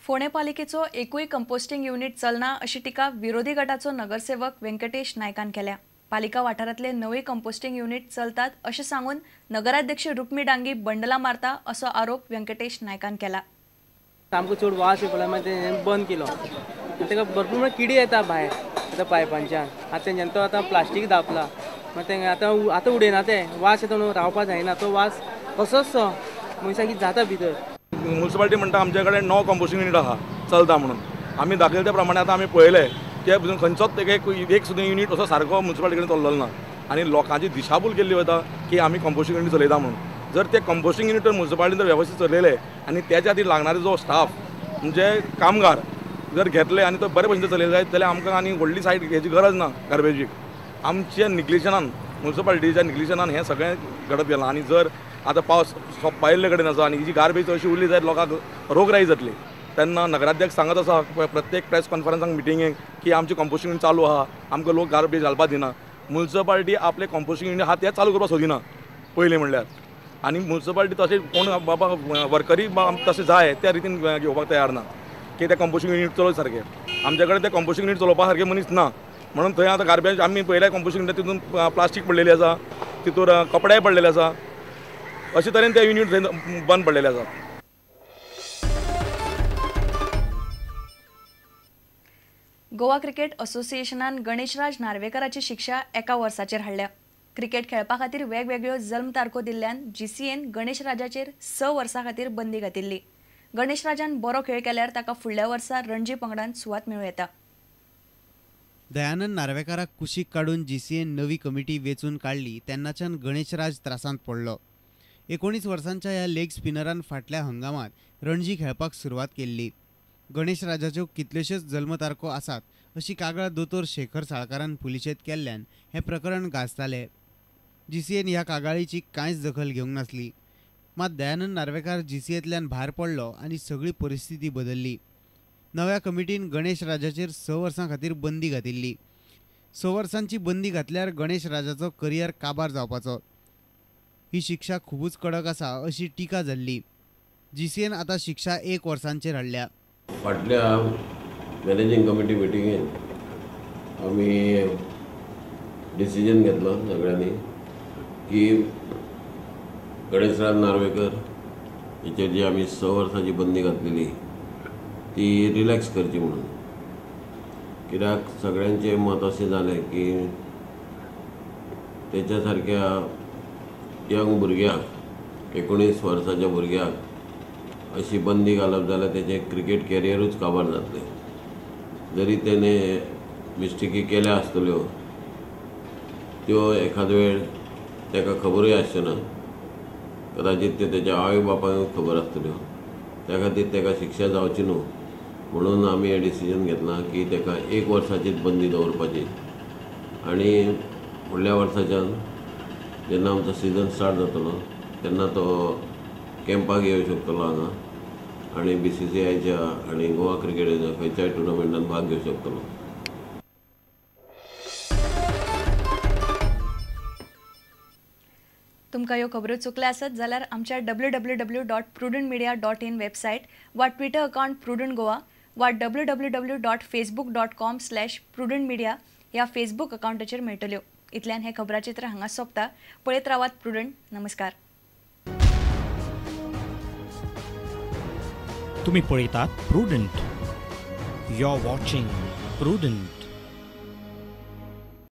फोंडें पालिकेचो एकूय composting unit चलना अशी टिका विरोधी गटाचो नगरसेवक व्यंकटेश नायकान केल्या। पालिका वाठारांतले नवे कंपोस्टिंग युनिट चलतात अशें सांगून नगराध्यक्ष रुक्मी डांगी बंडला मारता असो आरोप व्यंकटेश नायकान केला। सामको चड वास येवपा लागलो, मागीर बंद केलो। ताका भरपूर म्हळ्यार किडी येता भायर आतां पायपांच्यान। आतां तेंच्यान तो आतां प्लास्टीक धांपला, मागीर तें आतां आतां उडयना, ते वास येता न्हू, रावपा जायना, तो वास तसोच तो मनशाक कितें जाता भितर। म्युनिसिपालिटी म्हणटा आमचे कडेन 9 कंपोस्टिंग युनिट आहा चलता म्हणून, आमी दाखयले त्या प्रमाणे आतां आमी पळयलें ते खंयचोच एक सुद्दां युनिट असो सारको म्युनिसिपालिटी कडेन चल्लेलो ना आनी लोकांची दिशाभूल केल्ली वता की आमी कंपोस्टिंग युनिट चलयता म्हणून। जर ते कंपोस्टिंग युनिट म्युनिसिपालिटीन जर वेवस्थीत चलयले आनी त्याच्या खातीर लागणारे जो स्टाफ म्हणजे कामगार जर घेतले आनी तो बरे भशेन चलयले जायत जाल्यार आमकां आनी व्हडली सायड हेची गरज ना गार्बेजीक। आमच्या निग्लिशनान, म्युनिसिपालिटीच्या निग्लिशनान हें सगळें घडत गेलां आनी जर आतां पावस सोंपपायल्ले कडेन आसा आनी ही जी गार्बेज अशी उरली जायत लोकांक रोगराई जातली। तेन्ना नगराध्यक्ष सांगत आसा प्रत्येक प्रेस कॉन्फरन्साक मिटिंगेक की आमची कंपोस्टिंग युनिट चालू आहा, आमकां लोक गार्बेज घालपा दिना। म्युनिसिपालिटी आपले कंपोस्टिंग युनिट आहा ते चालू करपाक सोदिना पयलीं म्हणल्यार, आनी म्युनिसिपालिटी तशें कोण बाबा वर्करी तशें जाय त्या रितीन घेवपाक तयार ना की ते कंपोस्टिंग युनिट चलोय सारकें। आमचे कडेन ते कंपोस्टिंग युनिट चलोवपा सारकें मनीस ना म्हणून थंय आतां गार्बेज आमी पयल्या कंपोस्टिंग युनिट तितून प्लास्टीक पडलेली आसा, तितूर कपडेय पडलेले आसा, अशे तरेन ते युनिट थंय बंद पडलेले आसा। गोवा क्रिकेट असोसिएशनान गणेशराज नार्वेकराची शिक्षा एका वर्साचेर हाडल्या। क्रिकेट खेळपा खातीर वेगवेगळ्यो जल्म तारखो दिल्ल्यान जीसीएन गणेशराजाचेर 6 वर्सां खातीर बंदी घातिल्ली। गणेशराजान बरो खेळ केल्यार ताका फुडल्या वर्सा रणजी पंगडान सुवात मेळूं येता। दयानंद नार्वेकाराक कुशीक काडून जीसीएन नवी कमिटी वेंचून काडली तेन्नाच्यान गणेशराज त्रासांत पडलो। 19 वर्सांच्या ह्या लेग स्पिनरान फाटल्या हंगामांत रणजी खेळपाक सुरवात केल्ली। गणेशराजाच्यो कितल्योश्योच जल्मतारखो आसात अशी कागाळ दोतोर शेखर साळकारान पुलिशेंत केल्ल्यान हें प्रकरण गाजतालें। जीसीएन ह्या कागाळीची कांयच दखल घेवंक नासली। मात दयानंद नार्वेकार जीसीएंतल्यान भायर पडलो आनी सगळी परिस्थिती बदल्ली। नव्या कमिटीन गणेशराजाचेर 6 वर्सां खातीर बंदी घातिल्ली। 6 वर्सांची बंदी घातल्यार गणेशराजाचो करियर काबार जावपाचो। ही शिक्षा खुबूच कडक आसा अशी टिका जाल्ली। जीसीएन आतां शिक्षा 1 वर्सांचेर हाडल्या। फाटल्या मॅनेजींग कमिटी मिटिंगेन आमी डिसिजन घेतलो सगळ्यांनी की गणेशराज नार्वेकर हेचेर जी आमी 6 वर्सांची बंदी घातलेली ती रिलॅक्स करची म्हणून, कित्याक सगळ्यांचें मत अशें जालें की तेच्या सारक्या यंग भुरग्याक, 19 वर्साच्या भुरग्याक अशी बंदी घालप जाल्यार तेचें क्रिकेट कॅरियरूच काबार जातलें। जरी तेणें मिस्टेकी केल्या आसतल्यो त्यो एखाद वेळ ताका खबरूय आसच्यो ना, कदाचीत ते तेच्या आवय बापायक खबर आसतल्यो, त्या खातीर ताका शिक्षा जावची न्हू म्हणून आमी हें डिसिजन घेतलां की ताका 1 वर्साचीच बंदी दवरपाची आनी फुडल्या वर्साच्यान जेन्ना आमचो सिजन स्टार्ट जातलो तेन्ना तो कॅम्पाक येवं शकतलो हांगा आनी BCCIच्या आनी गोवा क्रिकेटीच्या खंयच्याय टुर्नामेंटान भाग घेवं शकतलो। तुमकां ह्यो खबरो चुकल्या आसत जाल्यार आमच्या www.prudentmedia.in website वा ट्विटर अकाउंट प्रुडंट गोवा वा www.facebook.com/prudentmedia ह्या फेसबूक अकाउंटाचेर मेळटल्यो। इतल्यान हें खबराचित्र हांगा सोंपता। पळयत रावात प्रुडंट। नमस्कार। तुम्ही पळयतात Prudent. You are watching Prudent.